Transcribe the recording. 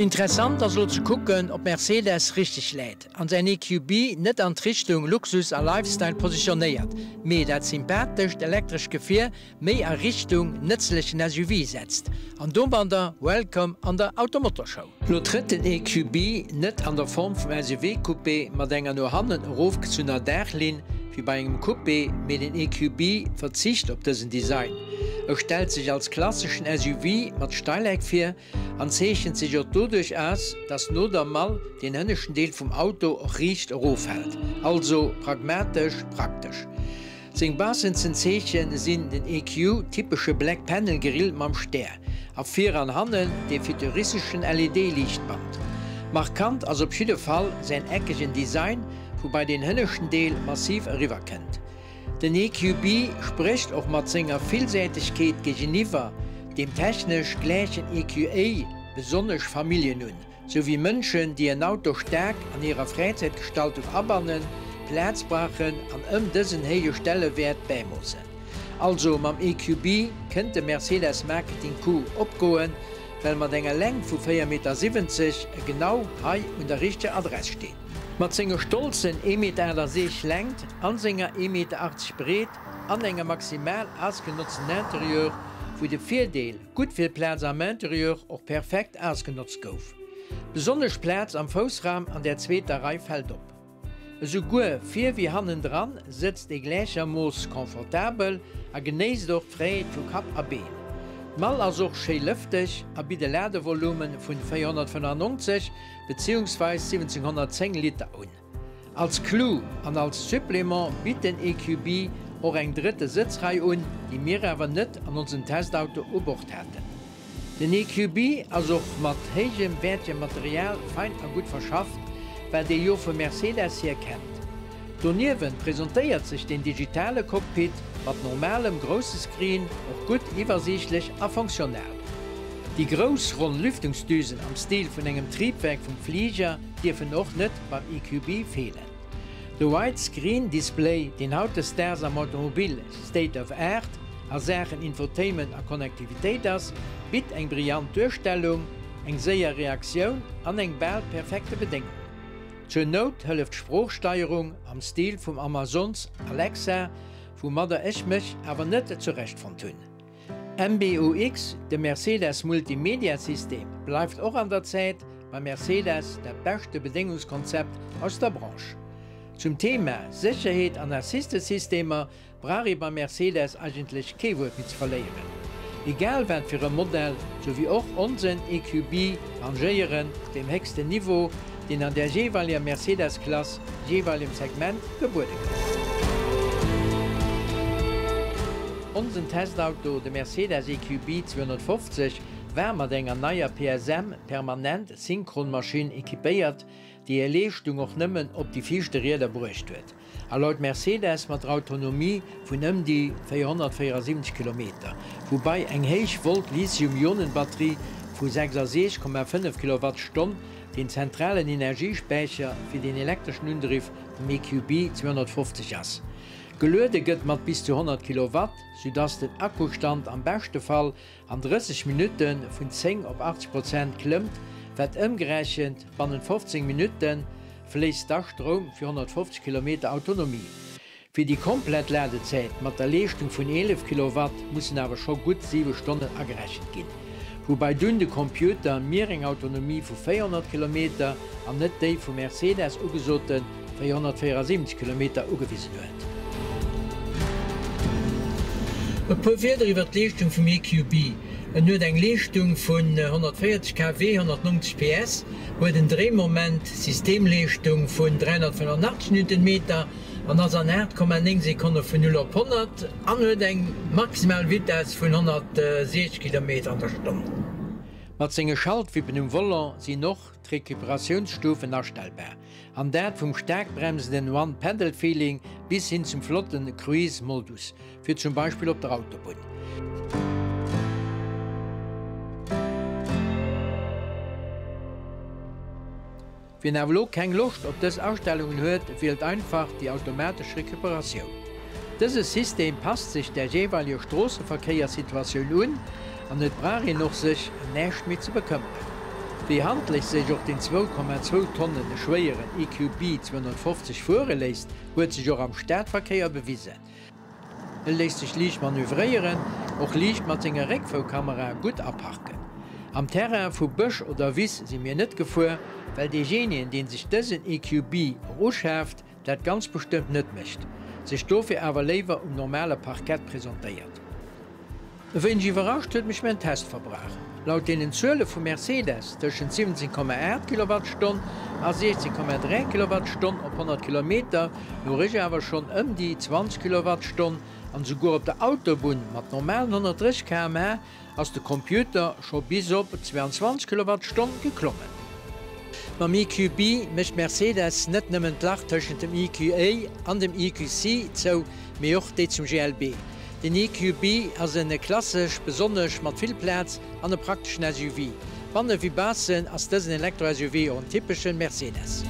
Interessant ass elo ze kucken, ob Mercedes richteg läit an säin EQB net an d'Richtung Luxus a Lifestyle positionéiert, mee dat sympathescht elektrescht Gefier méi a Richtung nëtzlechen SUV setzt. An domadder welcome an der Automotorshow! Lo trëtt den EQB net an der Form vum SUV-Coupé mat enger no hannen erofgezunner Daachlinn wéi bei engem Coupé, mee den EQB verzicht op dësen Design. E stellt sech als klasseschen SUV mat Steileck vir an zeechent sech och doduerch aus, dass no der Mall deen hënneschten Deel vum Auto och riicht eroffält, also pragmatesch praktesch. Seng baassenzen Zeechen sinn den EQ typesche Black Panel Grill mam Stär a vir an hannen dee futuristeschen LED Liichtband. Markant ass op jidde Fall säin eckegen Design, woubai deen hënneschten Deel massiv eriwwer kënnt. Den EQB sprécht och mat senger Villsäitegkeet géigeniwwer deem technesch gläichen EQA besonnesch Familljen un, sou wéi Mënschen, déi en Auto staark an hirer Fräizäitgestaltung abannen, Plaz brauchen an ëm dësen héije Stellewäert bämoossen. Also mam EQB kënnt de Mercedes Marketing Coup opgoen, well mat enger Längt vu 4,70 Meter e genau hei un der richteger Adress steet. Mat senge stolzen 1,68 Meter Längt an senger 1,80 Meter Breet an engem maximal ausgenotzten Interieur, wou de Virdeel gutt vill Plaz am Interieur och perfekt ausgenotzt gouf. Besonnesch d'Plaz am Foussraum an der zweeter Rei fält op. Esouguer vir wéi hannendran sëtzt ee gläichermooss confortabel a genéisst och d'Fräiheet vu Kapp a Been. D'Mall ass och schéi lëfteg a bitt e Ladevolume vun 495 beziehungsweis 1710 Liter un. Als Clou an als Supplément bitt den EQB och eng drëtte Sëtzrei un, déi mir awer net an onsem Testauto u Bord haten. Den EQB ass och mat héijem wäertgem Material fein a gutt verschafft, wat ee jo vu Mercedes hier kennt. Doniewent presentéiert sech den digitale Cockpit mat normalem grousse Screen och gutt iwwersiichtlech a funktional. Déi grouss ronn Lüftungsdüsen am Stil vun engem Triebwerk vum Fliger dierfen och net beim EQB feelen. De Wide Screen Display, deen hautdesdaags am Automobil State of Art a Saachen Infotainment a Connectivitéit ass, bitt eng brillant Duerstellung, eng séier Reaktioun an eng bal perfekte Bedéngung. Zur Nout hëlleft d'Sproochsteierung am Stil vum Amazons Alexa, woumadder ech mech awer net zurecht fonnt hunn. MBUX, de Mercedes Multimedia System, bleift och an der Zäit bei Mercedes dat beschte Bedéngungskonzept aus der Branche. Zum Thema Sécherheet an Assistezsystemer brauch ee bei Mercedes eigentlech kee Wuert méi ze verléieren. Egal wat fir e Modell, sou wéi och onsen EQB rangéieren op deem héchsten Niveau, deen an der jeeweileger Mercedes-Klass, jeeweilegem Segment, gebuede gëtt. Onsen Testauto, de Mercedes EQB 250, war mat enger neier PSM, Permanent Synchronmaschinn, equipéiert, déi hir Leeschtung och nëmmen op déi viischte Rieder bruecht huet. A laut Mercedes mat der Autonomie vun ëm déi 474 Kilometer, woubai eng héich Volt Lithium-Ionen-Batterie vu 66,5 Kilowattstonn den zentralen Energiespäicher fir den elektreschen Undriff vum EQB 250 ass. Geluede gëtt mat bis zu 100 Kilowatt, soudass den Akkustand am beschte Fall an 30 Minutte vun 10 op 80 Prozent klëmmt, wat ëmgerechent bannent 15 Minutte fléisst da Stroum fir 150 Kilometer Autonomie. Fir déi komplett Ladezäit mat der Leeschtung vun 11 Kilowatt mussen awer scho gutt 7 Stonnen agerechent ginn, woubai dunn de Computer mir eng Autonomie vu 400 Kilometer an net déi vu Mercedes ugesote 474 Kilometer ugewisen huet. E puer Wierder iwwer d'Leeschtung vum EQB, En huet eng Leeschtung vun 140 kW, 190 PS, huet en Dréimoment, Systemleeschtung, vun 385 Newtonmeter an ass an 8,9 Sekonne vun 0 op 100 an huet eng maximal Vitess vun 160 Kilometer an der Stonn. Mat senge Schaltwippen um Volant sinn och d'Recuperatiounsstufen astellbar, an dat vum staark bremsenden One-Pedal-Feeling bis hin zum flotten Cruise-Modus, fir zum Beispill op der Autobunn. Wien awer elo keng Loscht op dës Astellungen huet, wielt einfach déi automatesch Recuperatioun. Dëse System passt sech der jeeweileger Stroosseverkéierssituatioun un an et brauch een och sech ëm näischt méi ze bekëmmeren. Wéi handlech sech och den 2,2 Tonnen schwéieren EQB 250 fuere léisst, huet sech och am Stadverkéier bewisen. E léisst sech liicht manövréieren, och liicht mat senger Réckfoukamera gutt aparken. Am Terrain vu Bësch oder Wiss si mir net gefuer, well deejenien deen sech dësen EQB och uschaaft, dat ganz bestëmmt net mécht, sech dofir awer léiwer um normale Parkett presentéiert. E wéineg iwwerrascht huet mech mäin Testverbrauch. Laut deenen Zuele vu Mercedes tëschent 17,8 Kilowattstonn a 16,3 Kilowattstonn op 100 Kilometer louch ech awer schonn ëm déi 20 Kilowattstonn an esouguer op der Autobunn mat normalen 130 km/h ass de Computer scho bis op 22 Kilowattstonn geklommen. Mam EQB mécht Mercedes net nëmmen d'Lach tëschent dem EQA an dem EQC zou, mee och déi zum GLB. Den EQB ass en klassesch, besonnesch mat vill Plaz an e prakteschen SUV. Banne wéi baussen ass dësen Elektro-SUV och en typeschen Mercedes.